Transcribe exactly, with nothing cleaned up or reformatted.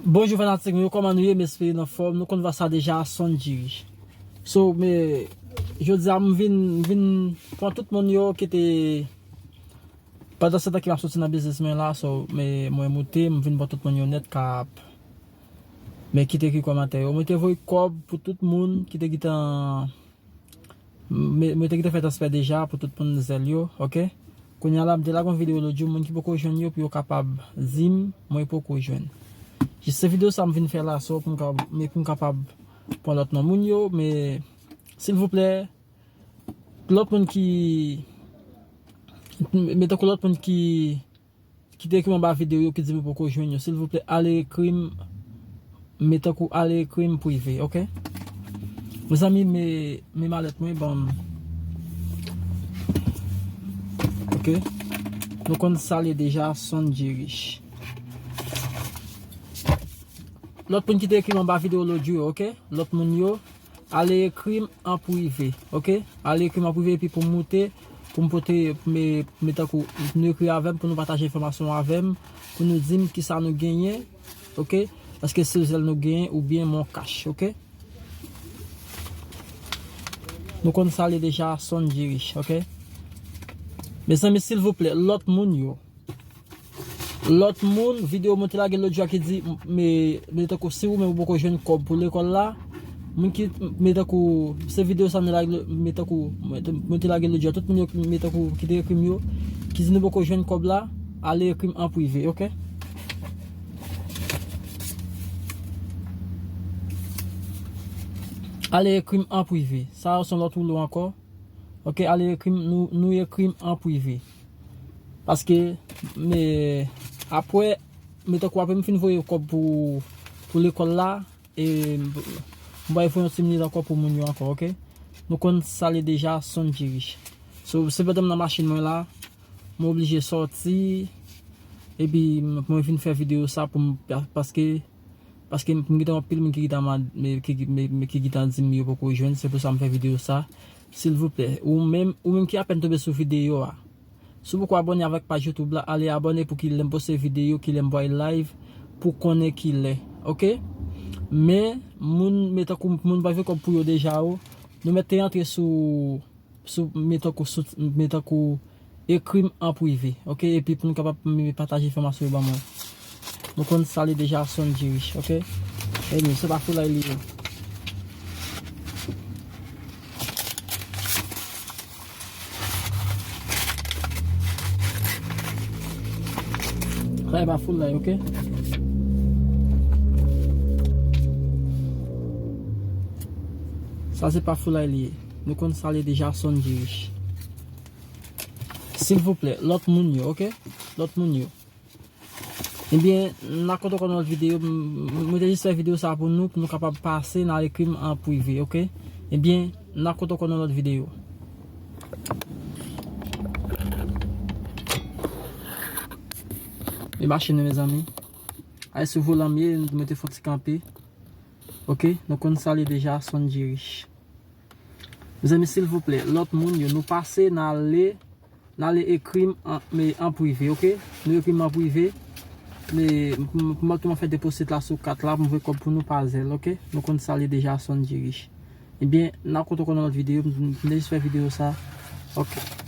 Bonjou fanatik mwen yo, kòman nou ye? M espere n anfòm. Nou konn vwa sa deja, Son Djiri. So, men, jodi a m vin, m vin pran tout moun yo ki te, pandan se tan ke m ap soti nan biznis mwen la, so, men, mwen moute, m vin pran tout moun yo nèt k ap, men, ki te ekri kòmantè yo. Mwen te voye kòb pou tout moun ki te gentan, mwen, mwen te gentan fè transfè deja pou tout moun zèl yo, oke? Kounye a la, m te lage yon videyo lòt jou, moun ki poko jwenn yo pou yo kapab di m, mwen poko jwenn. Jis se videyo sa m vin fè la, so, pou m ka, men pou m kapab pran lòt non moun yo, men, silvouplè, lòt moun ki, men tankou lòt moun ki, ki te ekri m anba videyo yo ki di m yo poko jwenn yo, silvouplè, ale ekri m, men tankou ale ekri m prive, oke? Mezanmi, men, men malèt mwen, ban m. Oke? Nou konn sa l ye deja, Son Djiri. Lòt moun ki te ekri m anba videyo lòt jou yo, oke? Lòt moun yo, ale ekri m an prive, oke? Ale ekri m an prive epi pou m moute, pou m pote, men, men tankou nou ekri avè m, pou nou pataje enfòmasyon avè m, pou nou di m kisa nou genyen, oke? Èske se zèl nou genyen oubyen mon kach, oke? Nou konn sa l ye deja, Son Djiri, oke? Mezanmi, silvouplè, lòt moun yo, lòt moun, videyo mwen te lage lòt jou a ki di, men, men tankou si ou menm ou poko jwenn kòb pou lekòl la, moun ki, men tankou, se videyo sa mwen lage, men tankou, mwen te, mwen te lage lòt jou a, tout moun yo, men tankou, ki te ekri m yo, ki di nou poko jwenn kòb la, ale ekri m an prive, oke? Ale ekri m an prive. Sa a se yon lòt woulo ankò. Oke, ale ekri m, nou, nou ekri m an prive. Paske, men, apre, men tankou apre m fin voye kòb pou, pou lekòl la, e m, m pral voye yon ti minit ankò pou moun yo ankò, oke? Nou konn sa l ye deja, Son Djiri. So, se pandan m nan machin mwen la, m oblije sòti, epi m, mwen vin fè videyo sa pou m, paske Paske m gentan anpil moun ki gentan mande, men ki, men, men ki gentan di m yo poko jwenn, se pou sa m fè videyo sa. Silvouplè, ou menm, ou menm ki apèn tonbe sou videyo a, si w poko abòne avèk paj YouTube la, ale abòne pou ki lè m poste videyo, ki lè m voye live, pou konnen ki lè. Oke? Men, moun, men tankou moun pa fè kòb pou yo deja yo, nou mèt te antre sou sou, men tankou, sou, men tankou, ekri m an prive, oke? Epi pou nou kapab, men, pataje enfòmasyon yo ban mwen. Nou konn sa l ye deja, Son Djiri, oke? Ebyen, se pa foulay li ye. Sa e pa foulay, oke? Sa se pa foulay li ye. Nou konn sa l ye deja, Son Djiri. Silvouplè, lòt moun yo, oke? Lòt moun yo. Ebyen, n a kontan konn lòt videyo. M, m, mwen te jis fè videyo sa pou nou, pou nou kapab pase, n al ekri m an prive, oke? Ebyen, n a kontan konn lòt videyo. E machin nan, mezanmi. Ay sou volan m ye, mwen te fè yon ti kanpe. Oke, nou konn sa l ye deja, Son Djiri. Mezanmi, silvouplè, lòt moun yo, nou pase, n ale, n ale ekri m an, men an prive, oke? Nou ekri m an prive. Men, m, m, m, m fè deposit la sou kat la, pou m voye kòb pou nou pa zèl, oke? Nou konn sa l ye deja, Son Djiri. Ebyen, n a kontan konn lòt videyo, m, m, m te jis fè videyo sa. Oke.